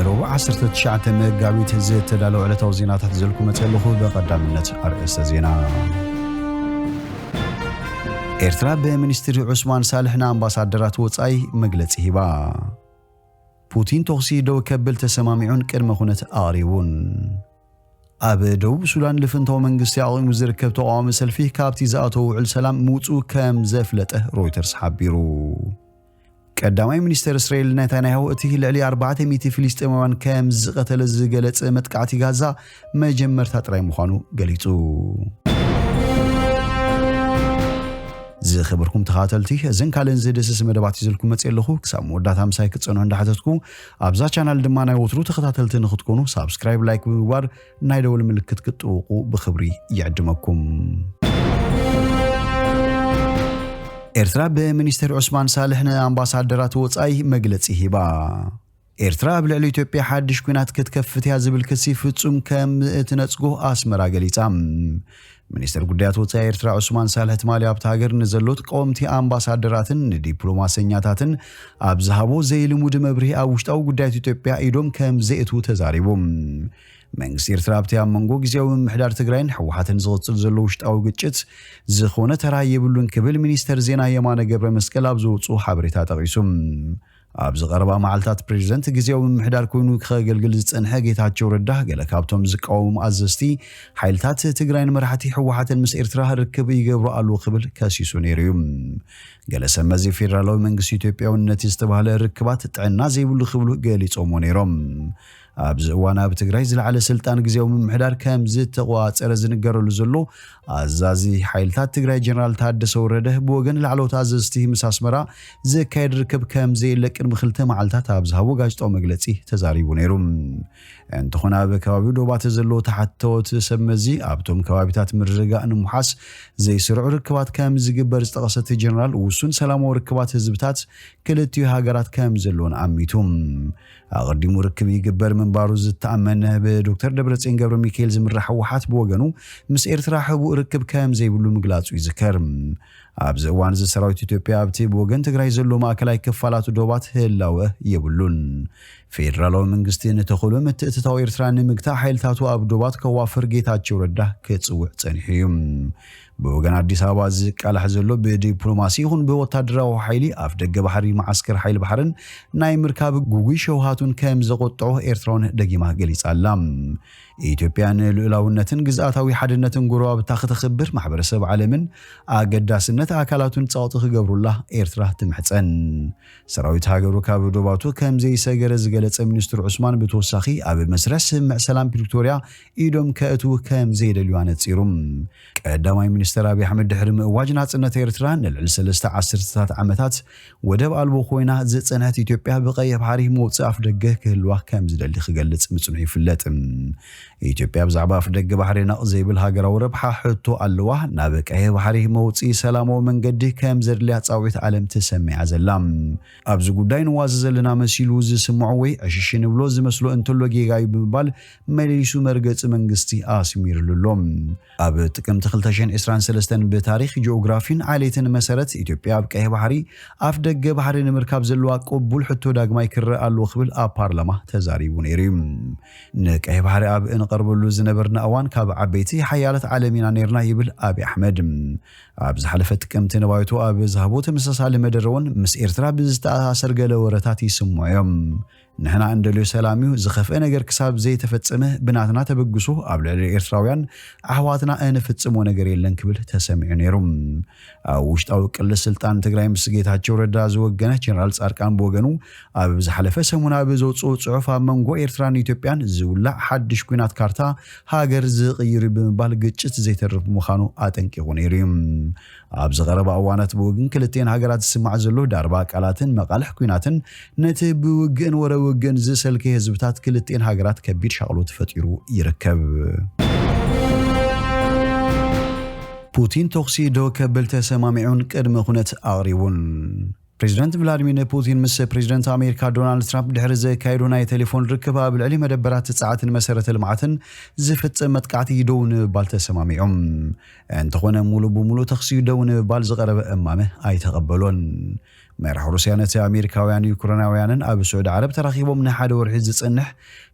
ረቡዕ ዓሰርተ ትሽዓተ መጋቢት ዝተዳለዉ ዕለታዊ ዜናታት ዘልኩ መፅእ ኣለኹ። ብቐዳምነት ኣርእስተ ዜና። ኤርትራ ብሚኒስትሪ ዑስማን ሳልሕ ንኣምባሳደራት ወጻኢ መግለጺ ሂባ። ፑቲን ተኹሲ ደው ከብል ተሰማሚዑን ቅድመ ኩነት ኣቕሪቡን። ኣብ ደቡብ ሱዳን ልፍንታዊ መንግስቲ ኣቑሙ ዝርከብ ተቓዋሚ ሰልፊ ካብቲ ዝኣተወ ውዕል ሰላም ምውጽኡ ከም ዘፍለጠ ሮይተርስ ሓቢሩ። ቀዳማይ ሚኒስተር እስራኤል ኔታንያሁ እቲ ልዕሊ ኣርባዕተ ሚእቲ ፍልስጤማውያን ከም ዝቐተለ ዝገለጸ መጥቃዕቲ ጋዛ መጀመርታ ጥራይ ምዃኑ ገሊጹ። ዝኸበርኩም ተኸታተልቲ፣ እዘን ካልእን ዝድስስ መደባት ይዘልኩም መጽእ ኣለኹ። ክሳብ መወዳእታ ምሳይ ክትጸንሑ እንዳሓተትኩ፣ ኣብዛ ቻናል ድማ ናይ ወትሩ ተኸታተልቲ ንኽትኮኑ ሳብስክራይብ፣ ላይክ ብምግባር ናይ ደወል ምልክት ክትጥውቁ ብኽብሪ ይዕድመኩም። ኤርትራ ብሚኒስተር ዑስማን ሳልሕ ንኣምባሳደራት ወጻኢ መግለጺ ሂባ። ኤርትራ ኣብ ልዕሊ ኢትዮጵያ ሓድሽ ኲናት ክትከፍት እያ ዝብል ክሲ ፍጹም ከም እትነጽጎ ኣስመራ ገሊጻ። ሚኒስተር ጉዳያት ወጻኢ ኤርትራ ዑስማን ሳልሕ ትማሊ ኣብታ ሃገር ንዘሎ ተቃወምቲ ኣምባሳደራትን ንዲፕሎማሰኛታትን ኣብ ዝሃቦ ዘይልሙድ መብርሂ ኣብ ውሽጣዊ ጉዳያት ኢትዮጵያ ኢዶም ከም ዘእትዉ ተዛሪቡ። መንግስቲ ኤርትራ ኣብቲ ኣብ መንጎ ግዝያዊ ምምሕዳር ትግራይን ህወሓትን ዝቕጽል ዘሎ ውሽጣዊ ግጭት ዝኾነ ተራ የብሉን ክብል ሚኒስተር ዜና የማነ ገብረ መስቀል ኣብ ዘውጽኡ ሓበሬታ ጠቒሱ። ኣብዚ ቀረባ መዓልታት ፕሬዚደንት ግዝያዊ ምምሕዳር ኮይኑ ከገልግል ዝጸንሐ ጌታቸው ረዳ ገለ ካብቶም ዝቃወሙ ኣዘዝቲ ሓይልታት ትግራይን መራሕቲ ህወሓትን ምስ ኤርትራ ርክብ ይገብሩ ኣለዉ ክብል ከሲሱ ነይሩ እዩ። ገለ ሰብ መዚ ፌደራላዊ መንግስቲ ኢትዮጵያ እውን ነቲ ዝተባህለ ርክባት ጥዕና ዘይብሉ ክብሉ ገሊጾምዎ ነይሮም። ኣብዚ እዋን ኣብ ትግራይ ዝለዓለ ስልጣን ግዝያዊ ምምሕዳር ከም ዝተቆጻጸረ ዝንገረሉ ዘሎ ኣዛዚ ሓይልታት ትግራይ ጀነራል ታደሰ ወረደ ብወገን ላዕለዎት ኣዘዝቲ ምስ ኣስመራ ዝካየድ ርክብ ከም ዘየለ ቅድሚ ክልተ መዓልታት ኣብ ዝሃቦ ጋዜጣዊ መግለጺ ተዛሪቡ ነይሩ። እንተኾነ ኣብ ከባቢኡ ዶባት ዘለዉ ተሓተወቲ ሰብ መዚ ኣብቶም ከባቢታት ምርግጋእ ንምውሓስ ዘይስሩዕ ርክባት ከም ዝግበር ዝጠቐሰ እቲ ጀነራል ውሱን ሰላማዊ ርክባት ህዝብታት ክልቲኡ ሃገራት ከም ዘለዎን ኣሚቱ። ኣቐዲሙ ርክብ ይግበር ምንባሩ ዝተኣመነ ብዶክተር ደብረጽዮን ገብረ ሚካኤል ዝምራሕ ህወሓት ብወገኑ ምስ ኤርትራ ሕቡእ ርክብ ከም ዘይብሉ ምግላጹ ይዝከር። ኣብዚ እዋን እዚ ሰራዊት ኢትዮጵያ ኣብቲ ብወገን ትግራይ ዘሎ ማእከላይ ክፋላት ዶባት ህላወ የብሉን። ፌደራላዊ መንግስቲ ንተኽእሎ ምትእትታው ኤርትራ ንምግታእ ሓይልታቱ ኣብ ዶባት ከዋፍር ጌታቸው ረዳ ክጽውዕ ጸኒሑ እዩ። ብወገን ኣዲስ ኣበባ ዝቃላሕ ዘሎ ብዲፕሎማሲ ይኹን ብወታደራዊ ሓይሊ ኣፍ ደገ ባሕሪ መዓስከር ሓይሊ ባሕርን ናይ ምርካብ ጉጉይ ሸውሃቱን ከም ዘቆጥዖ ኤርትራውን ደጊማ ገሊጻ ኣላ። ኢትዮጵያ ንልኡላውነትን ግዝኣታዊ ሓድነትን ጎረባብታ ክተኽብር ማሕበረሰብ ዓለምን ኣገዳስነት ኣካላቱን ጸቕጢ ክገብሩላ ኤርትራ ትምሕጸን። ሰራዊት ሃገሩ ካብ ዶባቱ ከም ዘይሰገረ ዝገለጸ ሚኒስትር ዑስማን ብተወሳኺ ኣብ መስርሕ ስምምዕ ሰላም ፕሪቶርያ ኢዶም ከእትዉ ከም ዘይደልዩ ኣነጺሩ። ቀዳማይ ሚኒስተር ኣብይ ኣሕመድ ድሕሪ ምእዋጅ ናጽነት ኤርትራ ንልዕሊ ሰለስተ ዓሰርተታት ዓመታት ወደብ ኣልቦ ኮይና ዝጸንሐት ኢትዮጵያ ብቀይሕ ባሕሪ መውጽኢ ኣፍ ደገ ክህልዋ ከም ዝደሊ ክገልጽ ምጽንሑ ይፍለጥ። ኢትዮጵያ ብዛዕባ ኣፍ ደገ ባሕሪ ነቕ ዘይብል ሃገራዊ ረብሓ ሕቶ ኣለዋ። ናብ ቀይሕ ባሕሪ መውጽኢ ሰላማዊ መንገዲ ከም ዘድልያ ጻውዒት ዓለም ትሰምዕ እያ ዘላ። ኣብዚ ጉዳይ ንዋዘ ዘለና መሲሉ ዝስምዖ ወይ ዕሽሽ ንብሎ ዝመስሎ እንተሎ ጌጋ እዩ ብምባል መሊሱ መርገጺ መንግስቲ ኣስሚርሉ ኣሎ። ኣብ ጥቅምቲ ክልተ ሽሕን ዕስራን ሰለስተን ብታሪኽ ጂኦግራፊን ዓሌትን መሰረት ኢትዮጵያ ኣብ ቀይሕ ባሕሪ ኣፍ ደገ ባሕሪ ንምርካብ ዘለዋ ቅቡል ሕቶ ዳግማይ ክረኣ ኣለዎ ክብል ኣብ ፓርላማ ተዛሪቡ ነይሩ እዩ። ንቀይሕ ባሕሪ ኣብ እንቐርበሉ ዝነበርና እዋን ካብ ዓበይቲ ሓያላት ዓለም ኢና ነይርና ይብል ኣብይ ኣሕመድ። ኣብ ዝሓለፈ ጥቅምቲ ንባይቶ ኣብ ዝሃቦ ተመሳሳሊ መደረ እውን ምስ ኤርትራ ብዝተኣሳሰር ገለ ወረታት ይስምዑ እዮም። ንሕና እንደልዮ ሰላም እዩ፣ ዝኸፍአ ነገር ክሳብ ዘይተፈጸመ ብናትና ተበግሶ ኣብ ልዕሊ ኤርትራውያን ኣሕዋትና እንፍጽሞ ነገር የለን ክብል ተሰሚዑ ነይሩ። ኣብ ውሽጣዊ ቅሊ ስልጣን ትግራይ ምስ ጌታቸው ረዳ ዝወገነ ጀነራል ጻድቃን ብወገኑ ኣብ ዝሓለፈ ሰሙን ኣብ ዘውፅኦ ጽሑፍ ኣብ መንጎ ኤርትራን ኢትዮጵያን ዝውላዕ ሓድሽ ኲናት ካርታ ሃገር ዝቕይር እዩ ብምባል ግጭት ዘይተርፍ ምዃኑ ኣጠንቂቑ ነይሩ እዩ። ኣብዚ ቀረባ እዋናት ብወገን ክልቲኤን ሃገራት ዝስማዕ ዘሎ ዳርባ ቃላትን መቓልሕ ኲናትን ነቲ ብውግእን ወረ ውግእን ዝሰልከየ ህዝብታት ክልቲኤን ሃገራት ከቢድ ሻቕሎት ፈጢሩ ይርከብ። ፑቲን ተኹሲ ደው ከብል ተሰማሚዑን ቅድመ ኩነት ኣቕሪቡን። ፕሬዚደንት ቭላዲሚር ፑቲን ምስ ፕሬዚደንት ኣሜሪካ ዶናልድ ትራምፕ ድሕሪ ዘካየዶ ናይ ቴሌፎን ርክብ ኣብ ልዕሊ መደበራት ጸዓትን መሰረተ ልምዓትን ዝፍጸም መጥቃዕቲ ደው ንምባል ተሰማሚዖም። እንተኾነ ሙሉ ብሙሉ ተኽሲ ደው ንምባል ዝቐረበ እማመ ኣይተቐበሎን። መራሕ ሩስያ ነቲ ኣሜሪካውያን ዩክሬናውያንን ኣብ ስዑዲ ዓረብ ተራኺቦም ንሓደ ወርሒ ዝጸንሕ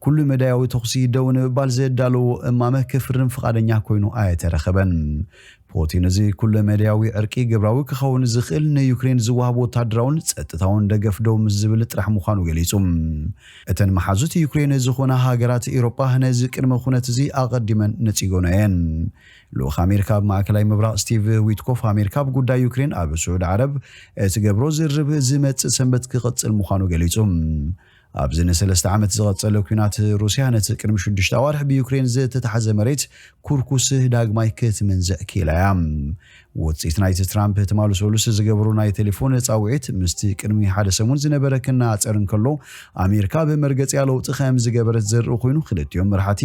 ኩሉ መዳያዊ ተኹሲ ደው ንምባል ዘዳለዎ እማመ ክፍርም ፍቓደኛ ኮይኑ ኣይተረኸበን። ፑቲን እዚ ኩሉ መዳያዊ ዕርቂ ግብራዊ ክኸውን ዝኽእል ንዩክሬን ዝወሃብ ወታደራውን ጸጥታውን ደገፍ ደው ምስ ዝብል ጥራሕ ምዃኑ ገሊጹ። እተን መሓዙት ዩክሬን ዝኾና ሃገራት ኤውሮጳ ነዚ ቅድመ ኩነት እዚ ኣቐዲመን ነጺጎና እየን። ልኡኽ ኣሜሪካ ኣብ ማእከላይ ምብራቕ ስቲቭ ዊትኮፍ ኣሜሪካ ኣብ ጉዳይ ዩክሬን ኣብ ስዑዲ ዓረብ እትገብሮ ዝርርብ ዝመጽእ ሰንበት ክቕጽል ምዃኑ ገሊጹ። ኣብዚ ንሰለስተ ዓመት ዝቐጸለ ኲናት ሩስያ ነቲ ቅድሚ ሽዱሽተ ኣዋርሕ ብዩክሬን ዝተታሕዘ መሬት ኩርኩስ ዳግማይ ክትምንዝዕ ክኢላ እያ። ውጽኢት ናይቲ ትራምፕ ትማሊ ሰሉስ ዝገበሩ ናይ ቴሌፎን ጻውዒት ምስቲ ቅድሚ ሓደ ሰሙን ዝነበረ ክነጻጸር እንከሎ ኣሜሪካ ብመርገጺኣ ለውጢ ከም ዝገበረት ዘርኢ ኮይኑ ክልቲኦም መራሕቲ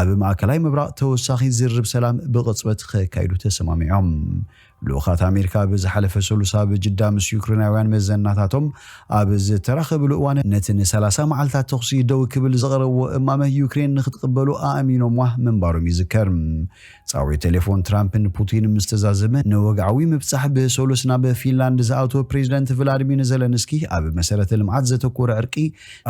ኣብ ማእከላይ ምብራቕ ተወሳኺ ዝርርብ ሰላም ብቕጽበት ከካይዱ ተሰማሚዖም። ልኡኻት ኣሜሪካ ብዝሓለፈ ሰሉስ ኣብ ጅዳ ምስ ዩክሬናውያን መዘናታቶም ኣብ ዝተራኸብሉ እዋን ነቲ ንሰላሳ መዓልታት ተኹሲ ደው ክብል ዘቕረብዎ እማመ ዩክሬን ንክትቕበሉ ኣእሚኖምዋ ምንባሮም ይዝከር። ጻውዒት ቴሌፎን ትራምፕን ፑቲን ምስ ተዛዘመ ንወግዓዊ ምብጻሕ ብሰሉስ ናብ ፊንላንድ ዝኣተወ ፕሬዚደንት ቭላድሚር ዘለንስኪ ኣብ መሰረተ ልምዓት ዘተኮረ ዕርቂ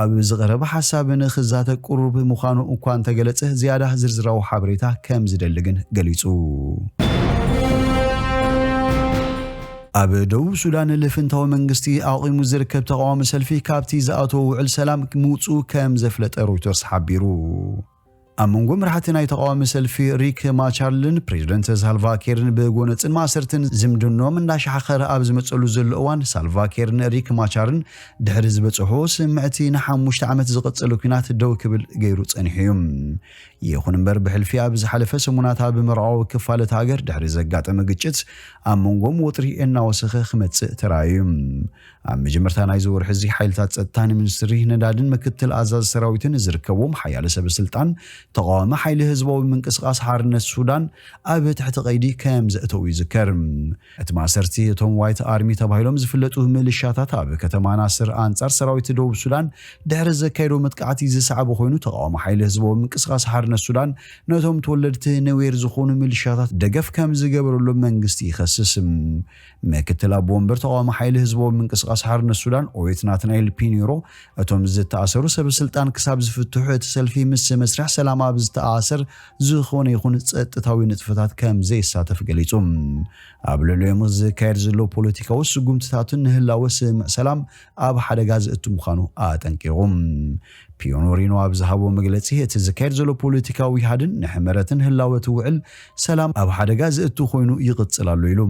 ኣብ ዝቐረበ ሓሳብ ንኽዛተ ቅሩብ ምዃኑ እኳ እንተገለጸ ዝያዳ ዝርዝራዊ ሓበሬታ ከም ዝደሊ ግን ገሊጹ። ኣብ ደቡብ ሱዳን ልፍንታዊ መንግስቲ ኣቑሙ ዝርከብ ተቓዋሚ ሰልፊ ካብቲ ዝኣተወ ውዕል ሰላም ምውፅኡ ከም ዘፍለጠ ሮይተርስ ሓቢሩ። ኣብ መንጎ መራሕቲ ናይ ተቓዋሚ ሰልፊ ሪክ ማቻርልን ፕሬዚደንት ሳልቫ ኬርን ብጎነፅን ማእሰርትን ዝምድኖም እንዳሻሓኸረ ኣብ ዝመፀሉ ዘሎ እዋን ሳልቫ ኬርን ሪክ ማቻርን ድሕሪ ዝበፅሖ ስምዕቲ ንሓሙሽተ ዓመት ዝቐፀለ ኲናት ደው ክብል ገይሩ ፀኒሑ እዩ። ይኹን እምበር ብሕልፊ ኣብ ዝሓለፈ ሰሙናት ኣብ ምዕራባዊ ክፋል እታ ሃገር ድሕሪ ዘጋጠመ ግጭት ኣብ መንጎም ወጥሪ እናወሰኸ ክመፅእ ተራእዩ። ኣብ መጀመርታ ናይዚ ወርሒ እዚ ሓይልታት ጸጥታን ሚኒስትሪ ነዳድን ምክትል ኣዛዚ ሰራዊትን ዝርከብዎም ሓያለ ሰብ ስልጣን ተቓዋሚ ሓይሊ ህዝባዊ ምንቅስቃስ ሓርነት ሱዳን ኣብ ትሕቲ ቀይዲ ከም ዘእተዉ ይዝከር። እቲ ማእሰርቲ እቶም ዋይት ኣርሚ ተባሂሎም ዝፍለጡ ሚሊሻታት ኣብ ከተማ ናስር ኣንጻር ሰራዊት ደቡብ ሱዳን ድሕሪ ዘካየዶ መጥቃዕቲ ዝሰዓበ ኮይኑ ተቓዋሚ ሓይሊ ህዝባዊ ምንቅስቃስ ሓርነት ሱዳን ነቶም ተወለድቲ ኑዌር ዝኾኑ ሚሊሻታት ደገፍ ከም ዝገበረሎም መንግስቲ ይኸስስ። ምክትል ኣቦ ወንበር ተቓዋሚ ሓይሊ ህዝባዊ ምንቅስቃስ ሓርነት ሱዳን ኦዌት ናትናኤል ፒኒሮ እቶም ዝተኣሰሩ ሰብ ስልጣን ክሳብ ዝፍትሑ እቲ ሰልፊ ምስ መስርሕ ሰላም ኣብ ዝተኣሰር ዝኾነ ይኹን ጸጥታዊ ንጥፈታት ከም ዘይሳተፍ ገሊጹ። ኣብ ልዕሊኦም ዝካየድ ዘሎ ፖለቲካዊ ስጉምትታትን ንህላወ ስምምዕ ሰላም ኣብ ሓደጋ ዘእቱ ምዃኑ ኣጠንቂቑ። ፒዮኖሪኖ ኣብ ዝሃቦ መግለጺ እቲ ዝካየድ ዘሎ ፖለቲካዊ ሃድን ንሕመረትን ህላወ እቲ ውዕል ሰላም ኣብ ሓደጋ ዘእቱ ኮይኑ ይቕጽል ኣሎ ኢሉ።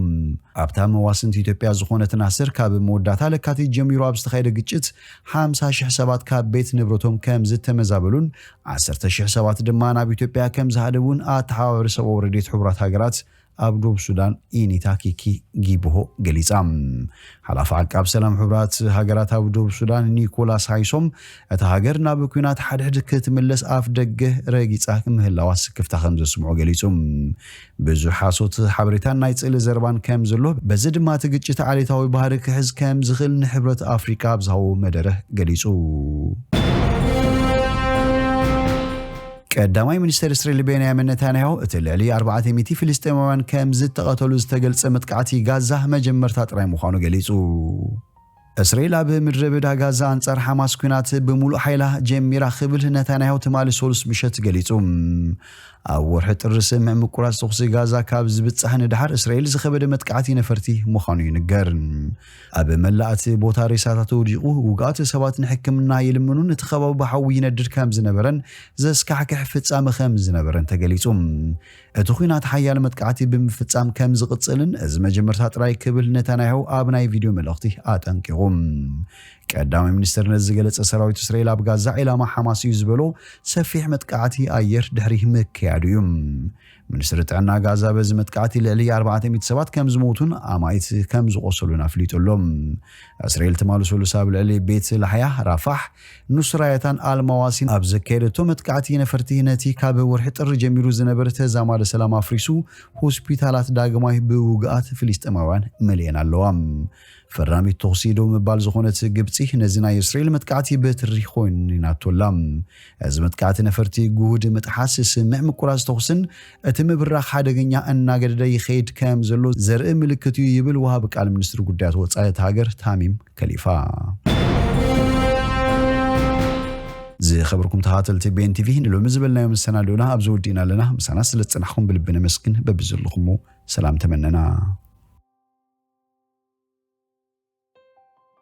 ኣብታ መዋስንቲ ኢትዮጵያ ዝኾነት ናስር ካብ መወዳእታ ለካቲት ጀሚሩ ኣብ ዝተኻየደ ግጭት ሓምሳ ሽሕ ሰባት ካብ ቤት ንብረቶም ከም ዝተመዛበሉን ዓሰርተ ሽሕ ሰባት ድማ ናብ ኢትዮጵያ ከም ዝሃደውን ኣተሓባባሪ ሰብኣዊ ረድኤት ሕቡራት ሃገራት ኣብ ደቡብ ሱዳን ኢኒታ ኪኪ ጊብሆ ገሊጻ። ሓላፊ ዓቃብ ሰላም ሕቡራት ሃገራት ኣብ ደቡብ ሱዳን ኒኮላስ ሃይሶም እታ ሃገር ናብ ኲናት ሓድሕድ ክትምለስ ኣፍ ደገ ረጊጻ ምህላዋ ስክፍታ ከም ዘስምዖ ገሊጹ። ብዙሕ ሓሶት ሓበሬታን ናይ ጽልኢ ዘረባን ከም ዘሎ በዚ ድማ እቲ ግጭት ዓሌታዊ ባህሪ ክሕዝ ከም ዝኽእል ንሕብረት ኣፍሪቃ ኣብ ዝሃቦ መደረ ገሊጹ። ቀዳማይ ሚኒስተር እስራኤል ቤንያሚን ነታንያሁ እቲ ልዕሊ ኣርባዕተ ሚእቲ ፍልስጤማውያን ከም ዝተቐተሉ ዝተገልጸ መጥቃዕቲ ጋዛ መጀመርታ ጥራይ ምዃኑ ገሊጹ። እስራኤል ኣብ ምድረ በዳ ጋዛ ኣንጻር ሓማስ ኲናት ብምሉእ ሓይላ ጀሚራ ክብል ነታንያሁ ትማሊ ሰሉስ ምሸት ገሊጹ። ኣብ ወርሒ ጥሪ ስምምዕ ምቁራጽ ተኹሲ ጋዛ ካብ ዝብጻሕ ንድሓር እስራኤል ዝኸበደ መጥቃዕቲ ነፈርቲ ምዃኑ ይንገር። ኣብ መላእ እቲ ቦታ ሬሳታት ወዲቑ ውግኣት ሰባት ንሕክምና ይልምኑን እቲ ከባቢ ብሓዊ ይነድድ ከም ዝነበረን ዘስካሕክሕ ፍጻመ ከም ዝነበረን ተገሊጹ። እቲ ኲናት ሓያል መጥቃዕቲ ብምፍጻም ከም ዝቕጽልን እዚ መጀመርታ ጥራይ ክብል ነታንያሁ ኣብ ናይ ቪድዮ መልእኽቲ ኣጠንቂቑ። ቀዳማይ ሚኒስትር ነዚ ዝገለጸ ሰራዊት እስራኤል ኣብ ጋዛ ዒላማ ሓማስ እዩ ዝበሎ ሰፊሕ መጥቃዕቲ ኣየር ድሕሪ ምክያዱ እዩ። ሚኒስትሪ ጥዕና ጋዛ በዚ መጥቃዕቲ ልዕሊ ኣርባዕተ ሚእቲ ሰባት ከም ዝሞቱን ኣማኢት ከም ዝቖሰሉን ኣፍሊጡ ኣሎ። እስራኤል ትማሊ ሰሉስ ኣብ ልዕሊ ቤት ላሕያ፣ ራፋሕ፣ ኑስራያታን ኣልማዋሲን ኣብ ዘካየደቶ መጥቃዕቲ ነፈርቲ ነቲ ካብ ወርሒ ጥሪ ጀሚሩ ዝነበረ ተዛማዲ ሰላም ኣፍሪሱ ሆስፒታላት ዳግማይ ብውግኣት ፍልስጤማውያን መሊአን ኣለዋ። ፈራሚት ተኹሲ ደው ምባል ዝኾነት ግብፂ ነዚ ናይ እስራኤል መጥቃዕቲ በትሪ ኮይኒናቶ ኣላ። እዚ መጥቃዕቲ ነፈርቲ ጉሁድ ምጥሓስ፣ ስምዕ ምቁራፅ ተኹስን እቲ ምብራኽ ሓደገኛ እናገደደ ይኸይድ ከም ዘሎ ዘርኢ ምልክት እዩ ይብል ወሃቢ ቃል ሚኒስትሪ ጉዳያት ወፃኢ እቲ ሃገር ታሚም ከሊፋ። ዝኸበርኩም ተኸታተልቲ ቤን ቲቪ፣ ንሎሚ ዝበልናዮ መሰናዶና ኣብዚ ወዲእና ኣለና። ምሳና ስለ ዝጸናሕኩም ብልቢ ነመስግን። በብዘለኹሞ ሰላም ተመነና።